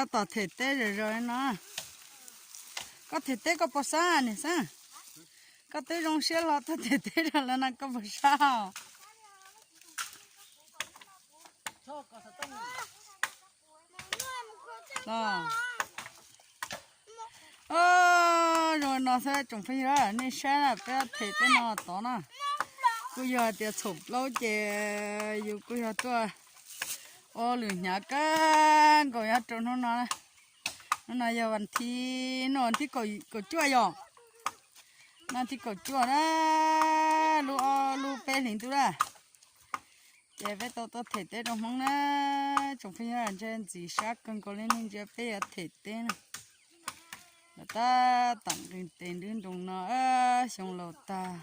Tab tom them teb zom zaws no. Koj them teb koj puas sab niam Xab? Koj twb zoo siab hlo tuaj them teb rau lawv no koj puas sab? Zoo no xwb tsoom phooj ywg, nej saib na, peb them teb no tod na. Kuj yog tias txhaum plaub ces yus kuj yog tuaj ua lwm hnyav kawg nkaus nyob rau hnub no. Hnub no yog vas thib, hnub vas thib kaum cuaj yom. Hnub thib kaum cuaj na, lub ob lub peb hlis ntuj na. Ces peb tau tuaj them teb rau Hmoob na. Tsoom phooj ywg, ntshe ntxim sab kawg nkaus li, nej ntsia peb yuav them teb na. Lawv tab tom nqis tes nrub nroos no, xyoo laus tag,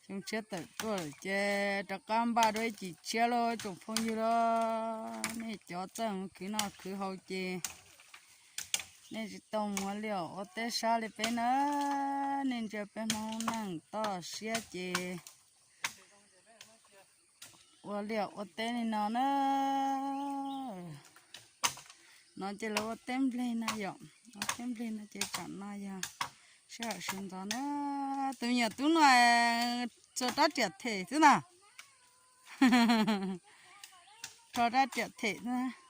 xyoo tshiab tawm tuaj lawm ces rov qab npaj dua ib cim tshiab lauj tsoom phooj ywg lauj. Nej cov txawj mus khwv noj khwv haus ces nej tsis tau mus ua liaj ua teb sab li peb na. Nej ntsia peb Hmoob neej toj siab ces ua liaj ua teb li no na. No ces lawv ua teb npleg no yom, ua teb npleg no ces tsam no yog sij hawm sawv ntxov na. Tus me nyuam tub no tso rab riam them xwb na. Tso rab riam them xwb.